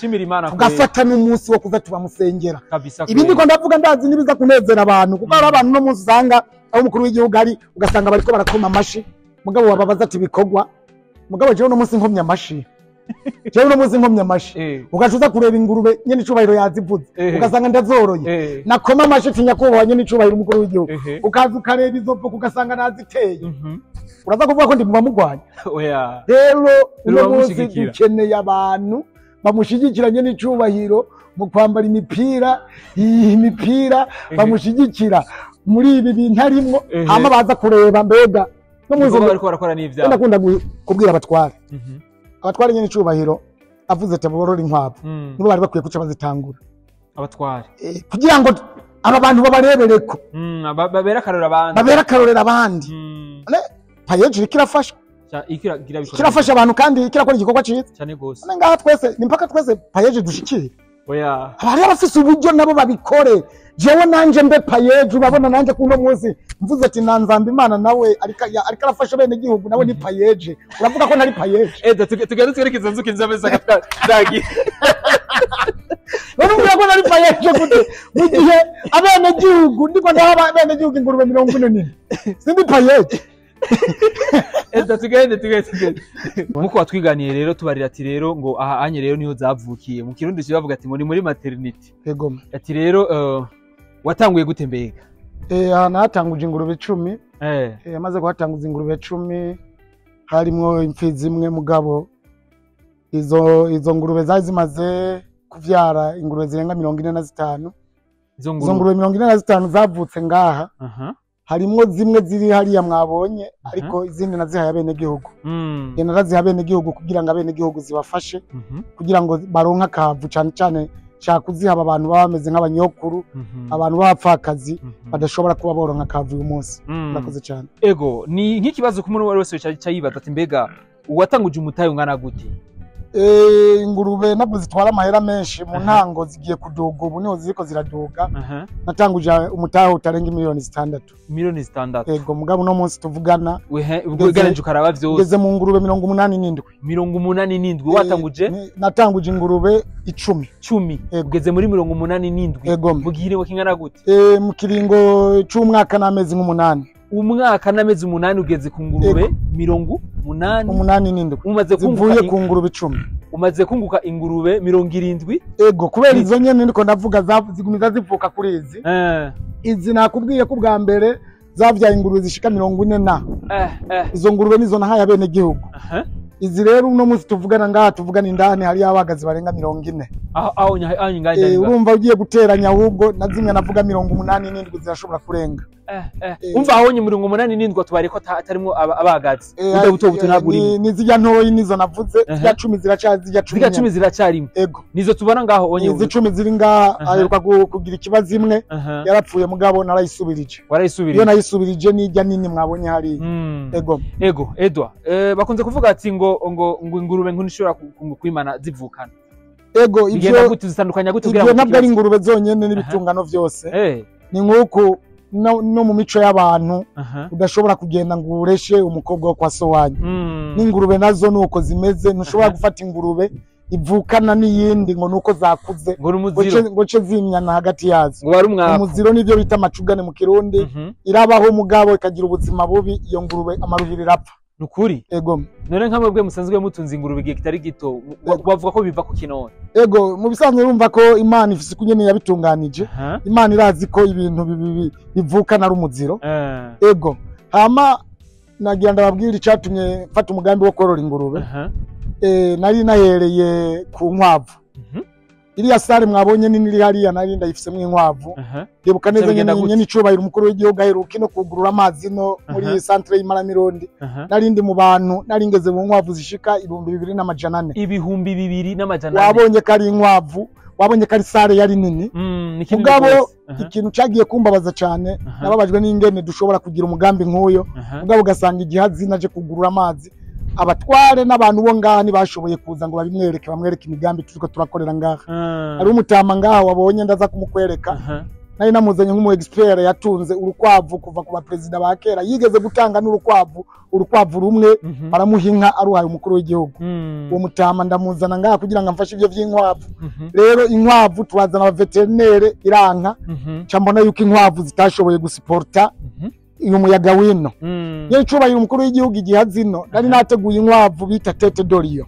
tugafata n'umunsi wo kuza tubamusengera. Ibi ndiko ndavuga ndazi nibiza kunezera abantu, kuko hari abantu no munsi usanga aho umukuru w'igihugu ari ugasanga bariko barakoma amashi, mugabo wababaza ati bikorwa. Mugabo jewe no munsi nkomye amashi Jewe uno munsi nkomye amashi, ugaca uza kureba ingurube nyene icubahiro yazivuze, ugasanga ndazoroye, nakoma amashi ati nyakubahwa nyene icubahiro umukuru w'igihugu, ukaza ukareba izo voka ugasanga naziteye, uraza kuvuga ko ndi mu bamugwanya? Oya. Rero uno munsi dukeneye abantu bamushigikira nyene icubahiro mu kwambara imipira, iyi mipira bamushigikira muri ibi bintu arimwo, hama baza kureba mbega no munsi bariko barakora n'ivyabo. Ndakunda kubwira abatware, abatware nyene icubahiro avuze ati borora inkwavu, nibo bari bakwiye kuca bazitangura abatware, kugira ngo aba bantu babarebereko, babera akarorero abandi, babera akarorero abandi. PAEEJ kirafasha, kirafasha abantu kandi kirakora igikorwa ciza cyane gose. Ngaha twese ni mpaka twese PAEEJ dushikire. Oya, abari abafise uburyo nabo babikore. Jewe nanje mbe PAEEJ, urabona nanje kuno munsi mvuze ati nanzamba Imana nawe ariko arafasha bene gihugu, nawe ni PAEEJ, uravuga ko nari PAEEJ. Tugende twerekeze nzuki nzameza katagi. None uvuga ko nari PAEEJ gute mu gihe abene gihugu ndiko ndaba abene gihugu ingurube 44, sindi PAEEJ. Tugende. Nkuko watwiganiye rero tubarira ati rero ngo aha anye rero niho zavukiye mu Kirundi bavuga ati ngo ni muri maternity. Yego. Ati rero watanguye gute mbega? Natanguje ingurube 10. Amaze guhatanguza ingurube 10 harimwo imfizi imwe, mugabo izo ngurube zari zimaze kuvyara ingurube zirenga 45. Izo ngurube 45 zavutse ngaha. Harimwo zimwe ziri hariya mwabonye, ariko izindi nazihaye abene gihugu. Naraziha abene gihugu kugira ngo abene gihugu zibafashe, kugira ngo baronke akavu, cyane cyane nshaka kuziha abantu baba bameze nk'abanyokuru, abantu b'abapfakazi badashobora kuba boronka akavu uyu munsi. Murakoze cyane. Ego, ni nk'ikibazo ku muntu wese cyayibaza ati mbega uwatanguje umutahe ungana gute? Ingurube nabwo zitwara amahera menshi mu ntango, zigiye kuduga ubu niho ziriko ziraduga. Natanguje umutahe utarenga miliyoni 6. Miliyoni 6. Ego, mugabo uno munsi tuvugana ugereje ukaraba vyose ngeze mu ngurube 87. 87 watanguje? Natanguje ingurube 10. 10 ugeze muri 87. Mu kiringo kingana gute? Mu kiringo c'umwaka n'amezi nk'umunani. Umwaka n'amezi 8 ugeze ku ngurube 87. Umaze kunguka ku ngurube 10. Umaze kunguka ingurube 70. Ego, kubera izo nyene ndiko ndavuga zigumiza zivuka kuri izi. Izi nakubwiye ko bwa mbere zavyaye ingurube zishika 40 na. Izo ngurube nizo nahaye abene gihugu. Izi rero uno munsi tuvugana ngaha tuvugana indani hari abagazi barenga 40. Aho nganje. Urumva ugiye guteranya ahubwo na zimwe navuga 87 zirashobora kurenga. Umva aho nyi 87 tubare ko atarimo abagazi. Ubuto buto ntaburi. Ni zijya ntoyi nizo navuze, zijya 10 ziracyari zijya 10. Zijya 10 ziracyarimo. Ego. Nizo tubona ngaho onye. Izi 10 ziri ngaha aheruka kugira ikibazo imwe yarapfuye mugabo narayisubirije. Warayisubirije. Iyo nayisubirije nijya nini mwabonye hari. Ego. Ego, Edwa. Bakunze kuvuga ati ngo ingurube nkunishobora kwimana zivukana. Ego, ivyo gutuzitandukanya gutubwira ngo ntabwo ari ingurube zonyene n'ibitungano vyose. Ni nkuko no mu mico y'abantu udashobora kugenda ngo ureshe umukobwa wo kwa so wanyu. N'ingurube nazo nuko zimeze, ntushobora gufata ingurube ivukana n'iyindi ngo nuko zakuze ngo ce zimyana hagati yazo. Umuziro nivyo bita amacugane mu Kirundi, irabaho umugabo ikagira ubuzima bubi, iyo ngurube amaruhira irapfa. Nukuri? Ego. None nka mwebwe musanzwe mutunze ingurube igihe kitari gito, bavuga ko biva ku kinone. Ego, mu bisanzwe urumva ko Imana ifise kunyene yabitunganije. Imana irazi ko ibintu bivukana ari umuziro. Ego. Hama nagira ndababwira icatumye mfata umugambi wo korora ingurube. Nari nahereye ku nkwavu. Iriya sare mwabonye nini iri hariya nari ndayifisemwo inkwavu. Ndibuka neza nyene icubahiro umukuru w'igihugu aheruka no kugurura amazi no muri centre y'Imaramirundi. Nari ndi mu bantu nari ngeze mu nkwavu zishika 2400. 2400. Wabonye ko ari inkwavu, wabonye ko ari sare yari nini. Mugabo ikintu cagiye kumbabaza cane, nababajwe n'ingene dushobora kugira umugambi nk'uyo, mugabo ugasanga igihazi naje kugurura amazi abatware n'abantu bo ngaha ntibashoboye kuza ngo babimwereke, bamwereke imigambi turiko turakorera ngaha. Ari umutama ngaha wabonye ndaza kumukwereka. Nari namuzanye nk'umu expert yatunze urukwavu kuva ku baperezida ba kera, yigeze gutanga n'urukwavu, urukwavu rumwe baramuha inka aruhaye umukuru w'igihugu. Uwo mutama ndamuzana ngaha kugira ngo amfashe ivyo vy'inkwavu. Rero inkwavu turazana aba veterinere iranka, ca mbona yuko inkwavu zitashoboye gusiporta uyu muyaga wino. Yewe icubahiro umukuru w'igihugu igihe azino nari nateguye inkwavu bita tete doriyo.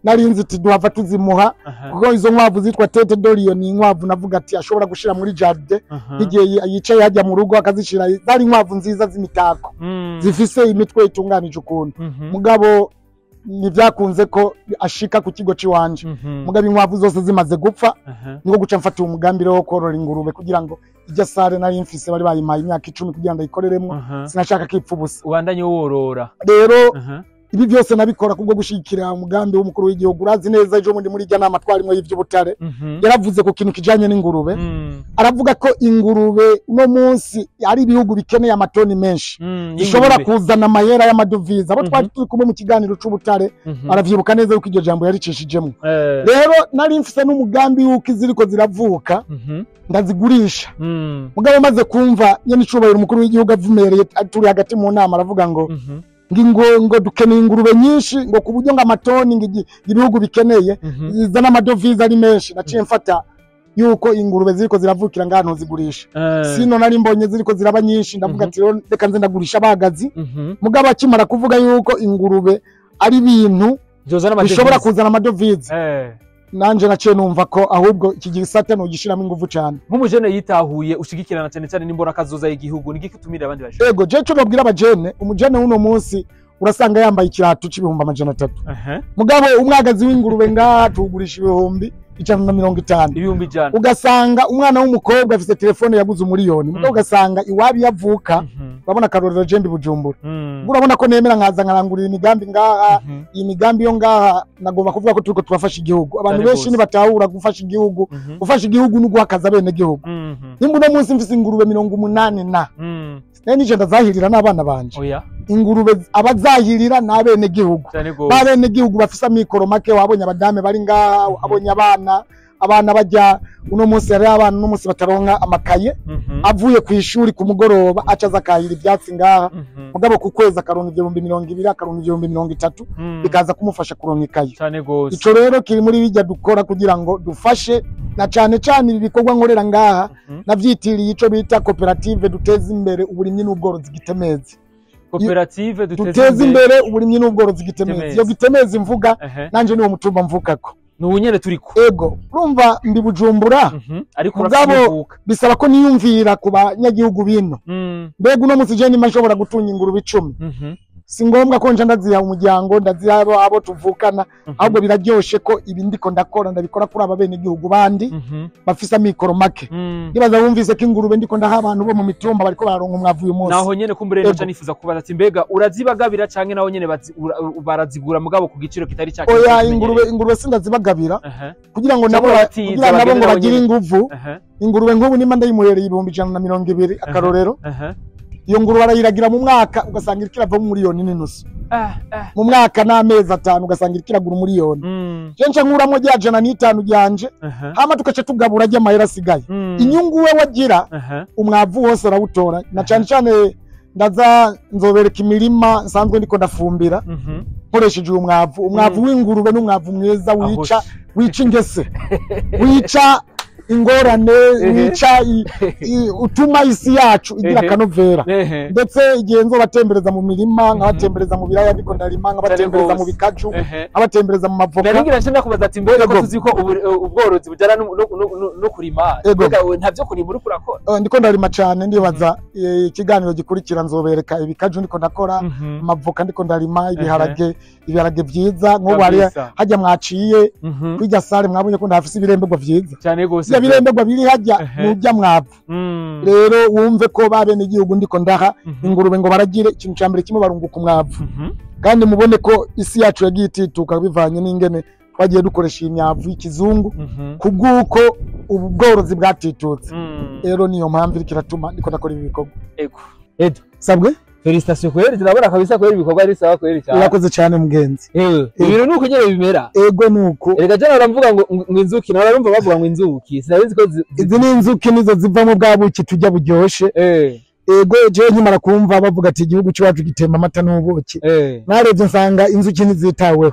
Nari nzi ati duhava tuzimuha, kuko izo nkwavu zitwa tete doriyo ni inkwavu navuga ati ashobora gushira muri jardin igihe yicaye hajya mu rugo akazishira. Zari inkwavu nziza z'imitako zifise imitwe itunganije ukuntu. Mugabo ntivyakunze ko ashika ku kigo ciwanje. Mugabo inkwavu zose zimaze gupfa, niko guca mfata umugambi wo korora ingurube kugira ngo ijya sare nari mfise bari bayimpaye imyaka 10 kugira ngo ndayikoreremo, sinashaka kipfa ubusa. Ubandanye worora rero. Ibi byose nabikora kubwo gushigikira umugambi w'umukuru w'igihugu. Urazi neza ejo bundi muri ijya nama twarimwo y'ivy'ubutare, yaravuze ku kintu kijanye n'ingurube. Aravuga ko ingurube uno munsi ari ibihugu bikeneye amatoni menshi, ishobora kuzana amahera y'amadovize. Abo twari turi kumwe mu kiganiro c'ubutare baravyibuka neza yuko iryo jambo yaricishijemo. Rero nari mfise n'umugambi yuko iziriko ziravuka ndazigurisha. Mugabo maze kumva nyene icubahiro umukuru w'igihugu avumereye turi hagati mu nama, aravuga ngo ngo dukeneye ingurube nyinshi, ngo ku buryo ngo amatoni ibihugu bikeneye zizana amadovize ari menshi. Naciye mfata yuko ingurube ziriko ziravukira ngaha ntuzigurisha. Sino nari mbonye ziriko ziraba nyinshi, ndavuga ati reka nze ndagurisha abagazi. Mugabo akimara kuvuga yuko ingurube ari ibintu bishobora kuzana amadovize, nanje naciye numva ko ahubwo iki gisata nogishiramo ingufu cyane. Nk'umujene yitahuye ushigikirana cyane cyane n'imbona kazoza y'igihugu, nigiki utumira abandi baje? Ego, je cyo nobwira abajene, umujene uno munsi urasanga yambaye ikirato c'ibihumbi 300. Mugabo umwagazi w'ingurube ngaha tugurisha 150,000. 100,000. Ugasanga umwana w'umukobwa afise telefone yaguze 1,000,000. Mugabo ugasanga iwabi yavuka, urabona karorero je ndi Bujumbura. Urabona ko nemera nkaza nkarangurira imigambi ngaha, iyi migambi yo ngaha nagomba kuvuga ko turiko turafasha igihugu. Abantu benshi nibatahura gufasha igihugu, gufasha igihugu no guhakaza bene gihugu. Nimba uno munsi mfise ingurube 80 na nije ndazahirira n'abana banje. Ingurube abazahirira n'abene gihugu. Babene gihugu bafise amikoro make, wabonye abadame bari ngaha, abonye abana bajya uno munsi yari abana uno munsi bataronka amakaye, avuye ku ishuri ku mugoroba acaza akahira ibyatsi ngaha. Mugabo ku kwezi akaronka 20,000, akaronka 30,000, bikaza kumufasha kuronka ikaye. Ico rero kiri muri bijya dukora kugira ngo dufashe, na cane cane ibi bikorwa nkorera ngaha navyitiriye ico bita koperative duteza imbere uburimyi n'ubworozi Gitemezi. Koperative duteza imbere uburimyi n'ubworozi Gitemezi. Iyo Gitemezi mvuga nanje niwo mutumba mvukako. Nubunyene turiko. Ego, urumva ndi Bujumbura, ariko mugabo bisaba ko niyumvira ku banyagihugu bino. Mbega uno munsi je nimba nshobora gutunga ingurube 10. Si ngombwa ko nja ndaziha umuryango, ndaziha abo tuvukana, ahubwo biraryoshe ko ibi ndiko ndakora ndabikora kuri aba bene gihugu bandi bafise amikoro make. Nibaza wumvise ko ingurube ndiko ndaha abantu bo mu mitumba bariko bararonka umwavu uyu munsi. Naho nyene kumbure naca nifuza kubaza ati mbega urazibagabira canke naho nyene barazigura mugabo ku giciro kitari cya? Oya, ingurube sindazibagabira kugira ngo nabo ngo bagire inguvu. Ingurube nk'ubu nimba ndayimuhereye 120,000 akarorero, iyo ngurube arayiragira mu mwaka ugasanga iriko irava mu 1.5 miliyoni. Mu mwaka n'amezi 5 ugasanga iriko iragura 1 miliyoni. Je nca nkuramwo rya 105 ryanje, hama tukaca tugabura rya mahera asigaye. Inyungu we wagira umwavu wose arawutora. Na cane cane ndaza nzobereka imirima nsanzwe ndiko ndafumbira nkoresheje uyu mwavu. Umwavu w'ingurube n'umwavu mwiza wica ingese, wica ingorane, wica utuma isi yacu igira akanovera. Ndetse igihe nzobatembereza mu mirima, nkabatembereza mu biraya ndiko ndarima, nkabatembereza mu bikaju, nkabatembereza mu mavoka. Naringira nshaka kubaza ati mbega ko tuzi ko ubworozi bujyana no kurima, mbega ntavyo kurima uriko urakora? Ndiko ndarima cyane. Ndibaza ikiganiro gikurikira nzobereka ibikaju ndiko ndakora, amavoka ndiko ndarima, ibiharage vyiza. Nk'ubu hajya mwaciye kwirya sare mwabonye ko ndafise ibiremberwa vyiza cyane gose. Ibiremberwa biri hajya nujya mwavu. Rero wumve ko babene igihugu ndiko ndaha ingurube ngo baragire ikintu ca mbere kimwe barunguka umwavu. Kandi mubone ko isi yacu yagiye itituka bivanye n'ingene twagiye dukoresha imyavu y'ikizungu, kubw'uko ubworozi bwatitutse. Rero niyo mpamvu iriko iratuma ndiko ndakora ibi bikorwa. Ego Edo, sabwe Félicitations kweri, turabona kabisa kweri ibikorwa ari sawa kweri cyane. Urakoze cyane mugenzi. Ibintu nuko nyene bimera. Ego nuko. Erega jana baramvuga ngo inzuki, nawe barumva bavuga ngo inzuki. Sinabizi ko izi ni inzuki nizo zivamo bwa buki tujya buryoshe. Ego, jewe nkimara kumva bavuga ati igihugu cyacu gitemba amata n'ubuki, narebye nsanga inzuki ntizitaweho.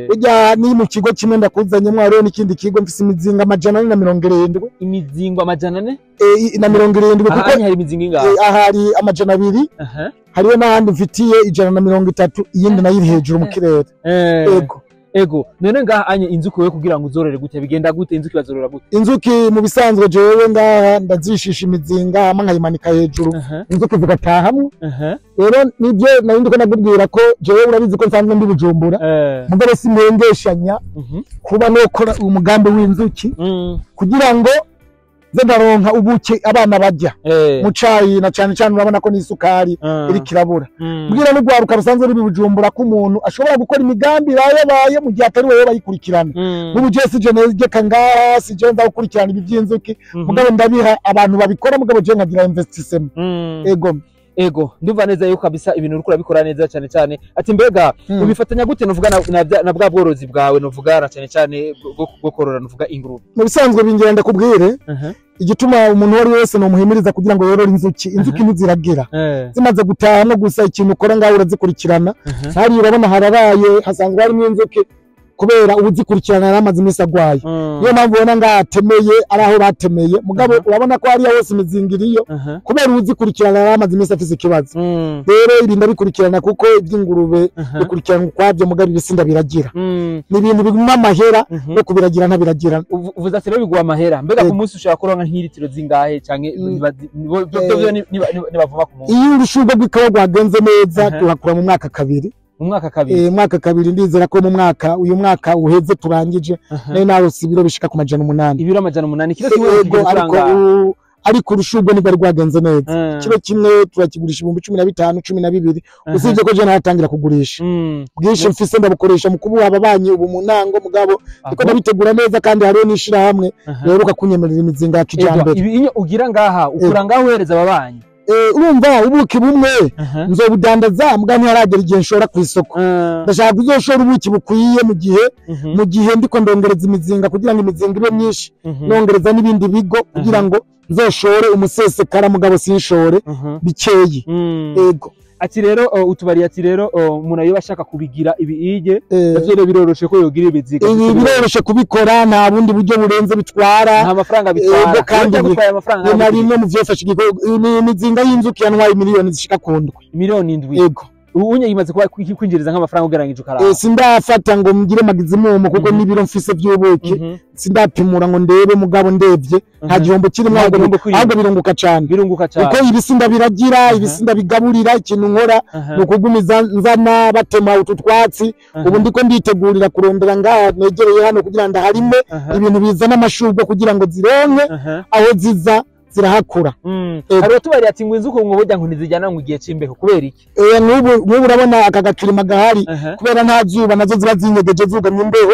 Burya ni mu kigo kimwe ndakuzanyemo, hariho n'ikindi kigo mfise imizinga 470. Imizingo 400? Na 70, kuko Ahanye hari imizingo ingahe? Ahari 200. Hariho n'ahandi mfitiye 130, iyindi nayo iri hejuru mu kirere. Ego. Ego, none ngaha anye inzuki wewe kugira ngo uzorore gute, bigenda gute? Inzuki bazorora gute? Inzuki mu bisanzwe jewe ngaha ndazishisha imizinga, hama nkayimanika hejuru, inzuki zigatahamwo. Rero nibyo nari ndiko ndakubwira ko jewe urabizi ko nsanzwe ndi Bujumbura, mugabo simpengeshanya kuba nokora umugambi w'inzuki kugira ngo nze ndaronka ubuki abana barya mu cayi, na cane cane urabona ko n'isukari iriko irabura. Mbwira n'urwaruka rusanzwe ruri Bujumbura ko umuntu ashobora gukora imigambi irayabaye mu gihe atari wewe bayikurikirana. N'ubu jewe sije negeka ngaha, sije nza gukurikirana ibi by'inzuki, mugabo ndabiha abantu babikora, mugabo jewe nkagira investissement. Ego. Ego, ndumva neza yuko kabisa ibintu uriko urabikora neza cyane cyane. Ati mbega ubifatanya gute nuvuga na bwa bworozi bwawe, nuvuga na cyane cyane bwo korora, nuvuga ingurube? Mu bisanzwe bingira ndakubwire igituma umuntu uwo ari we wese nomuhimiriza kugira ngo yorore inzuki. Inzuki ntiziragira, zimaze gutaha no gusa ikintu ukora ngaho urazikurikirana. Hariya urabona hararaye, hasanzwe harimo inzuki, kubera ubuzikurikirana yari amaze iminsi agwaye. Niyo mpamvu ubona ngaho atemeye ari aho batemeye, mugabo urabona ko hariya hose imizinga iriyo, kubera uwuzikurikirana yari amaze iminsi afise ikibazo. Rero ibi ndabikurikirana, kuko iby'ingurube bikurikirana ukwabyo, mugabo ibisinda biragira. Ni ibintu biguma amahera, no kubiragira ntabiragira. Uvuze ati rero biguha amahera, mbega ku munsi ushobora kuronka nk'ilitiro zingahe, canke nibavuma ku munsi? Iyo urushurwe rw'ikawa rwagenze neza, tuhakura mu mwaka kabiri. Mu mwaka kabiri? Mwaka kabiri. Ndizera ko mu mwaka, uyu mwaka uheze turangije, nari narose ibiro bishika ku 800. Ibiro 800, kilo kimwe? Yego, ariko urushurwe nibwo rwagenze neza. Kilo kimwe turakigurisha 15,000, 12,000, usibye ko je naratangira kugurisha. Bwinshi mfise ndabukoresha mu kubuha ababanyi ubu mu ntango, mugabo ndiko ndabitegura neza, kandi hariho n'ishirahamwe riheruka kunyemerera imizinga ya kijambere. Ibi inyo ugira ngaha, ukura ngaho uhereza ababanyi? Urumva ubuki bumwe nzobudandaza, mugabo ntiharagera igihe nshora ku isoko. Ndashaka kuzoshora ubuki bukwiye mu gihe ndiko ndongereza imizinga, kugira ngo imizinga ibe myinshi, nongereza n'ibindi bigo kugira ngo nzoshore umusesekara, mugabo sinshore bikeyi. Ego. Ati rero utubariye ati rero umuntu yoba ashaka kubigira ibi ige, navyo rero biroroshe ko yogira ibiziga? Ibi biroroshe kubikora, nta bundi buryo burenze bitwara. Nta mafaranga bitwara? Ego, kandi bitwaye amafaranga? Ni na rimwe mu vyofasha igikorwa. Ni imizinga y'inzuki yantwaye miliyoni zishika ku 7. Miliyoni 7? Ego. Ubu unye imaze kuba kwinjiriza nk'amafaranga ugereranyije ukaraba? Sindafata ngo ngire maximum, kuko n'ibiro mfise vy'ubuki sindapimura ngo ndebe, mugabo ndevye nta gihombo kirimo. Nta ahubwo gihombo kirimo. Ahubwo birunguka cane. Birunguka cane. Kuko ibisinda biragira, ibisinda bigaburira. Ikintu nkora ni ukugumiza nzana batema utu twatsi. Ubu ndiko nditegurira kurondera ngaha negereye hano kugira ndaharime ibintu bizana amashurwe, kugira ngo zironke aho ziza zirahakura. Ego. Hari utubariye ati ngo inzuki ngo burya ngo ntizijyana ngo igihe c'imbeho, kubera iki? N'ubu urabona aka gacurima gahari, kubera nta zuba nazo ziba zinyegeje zugamye imbeho,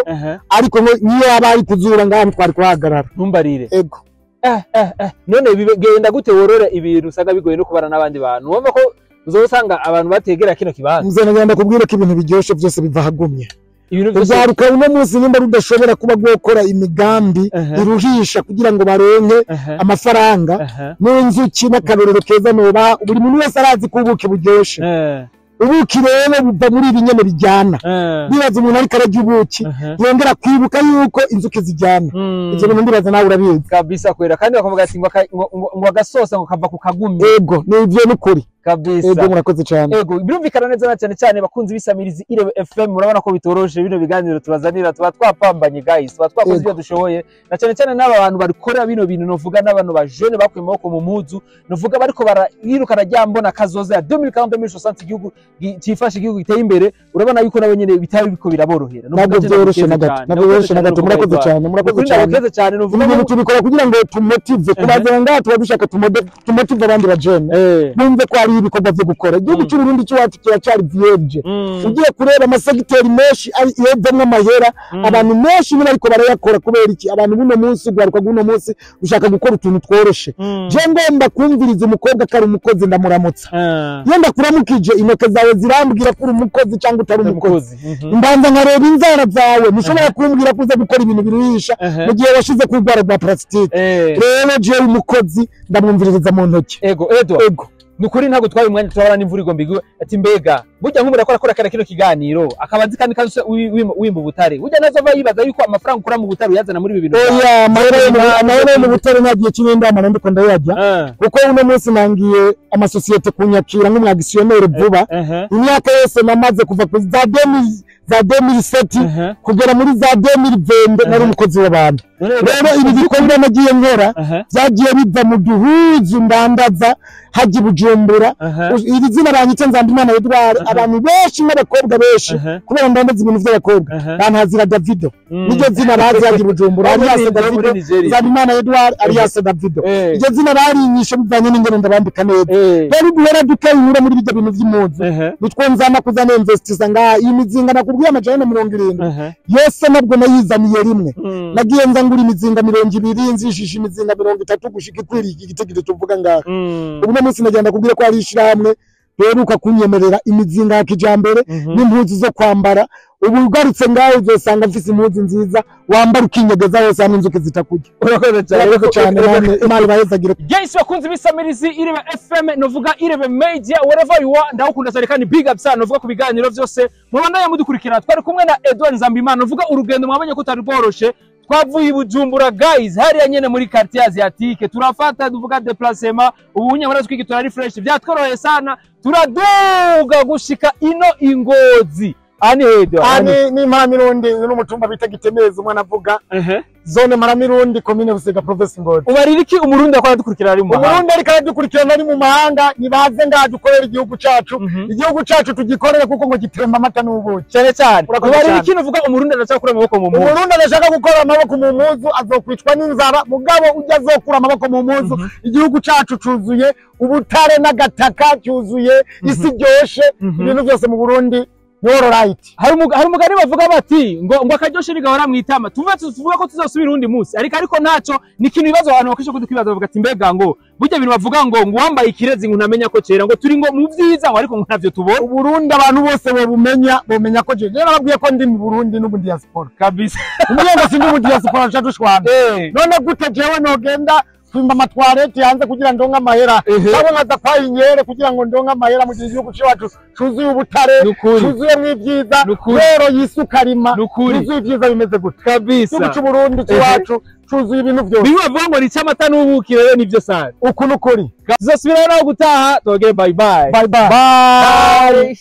ariko niyo yaba ari ku zuba ngaha ntitwari kuhagarara. Ntumbarire. Ego. None bigenda gute worora ibintu usanga bigoye no kubana n'abandi bantu, wumva ko uzosanga abantu bategera kino kibanza? Nze nagenda kubwira ko ibintu biryoshe byose biva ahagumye. Ibintu byose. Urwaruka uno munsi nimba rudashobora kuba rwokora imigambi iruhisha kugira ngo baronke amafaranga, n'inzuki n'akarorero keza noba, buri muntu wese arazi ko ubuki buryoshe. Ubuki rero buva muri ibi nyene bijyana. Nibaza umuntu ariko ararya ubuki yongera kwibuka yuko inzuki zijyana. Ivyo bintu ndibaza nawe urabizi. Kabisa kwera, kandi bakavuga ati ngo agasosa ngo kava ku kagumi. Ego, nivyo n'ukuri. Kabisa. Ego, murakoze cane. Ego, birumvikana neza, na cyane cyane bakunzi bisamirizi Irebe FM, murabona ko bitoroshe bino biganiro tubazanira, tuba twapambanye guys, tuba twakoze ibyo dushoboye, na cyane cyane n'aba bantu barikora bino bintu, novuga n'abantu ba jeune bakuye amaboko mu muzu, novuga bariko barayirukana rya mbona kazoza ya 2040 2060, igihugu cifashe, igihugu giteye imbere. Urabona yuko nabo nyene bitari biko biraborohera. Novuga Ntabwo cyane byoroshe na ndagukeze gato. cyane. Ntabwo byoroshe na gato. Murakoze cyane, murakoze Ukuri cyane. ndagukeze cyane, novuga Ibi bintu tubikora kugira ngo tumotive, kubazana ngaha tuba dushaka tumotive abandi bajene, bumve ko hari ibikorwa vyo gukora. Igihugu cy'Uburundi cy'iwacu kiracyari vierge. Ugiye kureba amasegiteri menshi yovamwo amahera, abantu benshi niba ariko barayakora. Kubera iki? Abantu buno munsi, urwaruka rw'uno munsi rushaka gukora utuntu tworoshe. Je ngomba kumviriza umukobwa ko ari umukozi, ndamuramutsa. Iyo ndakuramukije, intoke zawe zirambwira ko uri umukozi cyangwa utari umukozi. Umukozi. Mbanza nkareba inzara zawe. Ntushobora kumbwira ko uza gukora ibintu biruhisha mu gihe washize ku rwara rwa plastique. Rero jewe umukozi ndamwumviririza mu ntoki. Ego, Edward. Ego. Nukuri ntabwo twaye umwanya, turabona n'imvura igomba igwe. Ati mbega burya nk'umuntu akora akora kino kiganiro akaba azi kandi kandi wimba ubutare, burya nazo ava yibaza yuko amafaranga ukura mu butare uyazana muri ibi bintu. Oya, amahera yo mu butare nta gihe kinini ndamara ndiko ndayarya, kuko uno munsi nangiye amasosiyete kunyakira nk'umu actionnaire vuba. Imyaka yose namaze kuva ku za 2000, za 2007 kugera muri za 2020 nari umukozi w'abantu. Rero ibi bikorwa nagiye nkora byagiye biva mu duhuzu ndandaza hajya i Bujumbura. Iri zina banyitse Nzambimana Edouard, abantu benshi n'abakobwa benshi, kubera ndandaza ibintu by'abakobwa, bantazira Davido. Niryo zina bazi hajya i Bujumbura, alias Davido. Nzambimana Edouard alias Davido, iryo zina barinyishe bivanye n'ingene ndabambika neza. Rero duhera dukayura muri bijya bintu by'impuzu, nitwo nzana kuzana investisa ngaha. Iyi mizinga nakubwiye 170 yose nabwo nayizaniye rimwe. Nagiye nza ngura imizinga 20, nzishisha imizinga 30 gushika ikwiriye iki gitigiri tuvuga ngaha. Ubu munsi nagenda kubwira ko ari ishirahamwe beruka kunyemerera imizinga ya kijambere n'impuzu zo kwambara. Ubu ugarutse ngaho uzosanga mfise impuzu nziza wambara ukinyegeza hose hamwe inzuki zitakurya. Urakoze cyane. Urakoze cyane namwe, Imana ibahezagire. Yes, bakunzi b'isamirizi Irebe FM, novuga Irebe Media, wherever you are, ndagukunda cyane kandi big up sana, novuga ku biganiro byose mubandanya mudukurikirana. Twari kumwe na Edouard Nzambimana, novuga urugendo mwabonye ko utari rworoshe. Twavuye i Bujumbura guys, hariya nyene muri quartier asiatique, turafata duvuga déplacement, ubu nyamara twigitora ari fresh, byatworoheye sana, turaduga gushika ino Ingozi. Ani Edouard? Ani ni Mparamirundi, uyu ni umutumba bita Gitemezi, umwana avuga zone Mparamirundi, commune Busiga, province Ngozi. Ubarira iki umurundi akora dukurikirana ari mu mahanga? Umurundi ariko aradukurikirana ari mu mahanga, nibaze ngaha dukorera igihugu cacu. Igihugu cacu tugikorere kuko ngo gitemba amata n'ubuki. Cyane cyane. Urakoze Ubarira cyane. iki uvuga umurundi adashaka gukura amaboko mu mpuzu? Umurundi adashaka gukora amaboko mu mpuzu azokwicwa n'inzara, mugabo ujya azokura amaboko mu mpuzu. Igihugu cacu cuzuye ubutare n'agataka, cyuzuye isi ryoshe, ibintu byose mu Burundi ni all right. Hari umugani bavuga bati ngo akaryoshe ntigahora mu itama. Tuve tuvuga ko tuzosubira uwundi munsi, ariko ntaco ni ikintu ibibazo abantu bakwishe kudukwibaza, bavuga ati mbega ngo burya ibintu bavuga ngo uwambaye ikirezi ngo ntamenya ko cera, ngo turi ngo mu vyiza, ngo ariko ngo ntavyo tubona. Uburundi abantu bose bobumenya, bomenya ko je nababwiye ko ndi mu Burundi n'ubu diaspora. Kabisa. Umwe ngo sindi mu diaspora nca dushwana. None gute jewe nogenda kwimba amatwarete hanze kugira ndonke amahera, cyangwa nkaza kwa inyere kugira ngo ndonke amahera, mu gihe igihugu cyacu cuzuye ubutare, Nukuri. cuzuyemwo ibyiza, Nukuri. rero yisukarima, Nukuri. yuzuye ibyiza bimeze gute? Kabisa. Igihugu c'Uburundi c'iwacu cuzuye ibintu byose. Bimwe bavuga ngo ni icy'amata n'ubuki, rero nivyo sana. Uku nukuri. Tuzosubirayo naho gutaha, tubagire bye bye. Bye bye. Bye.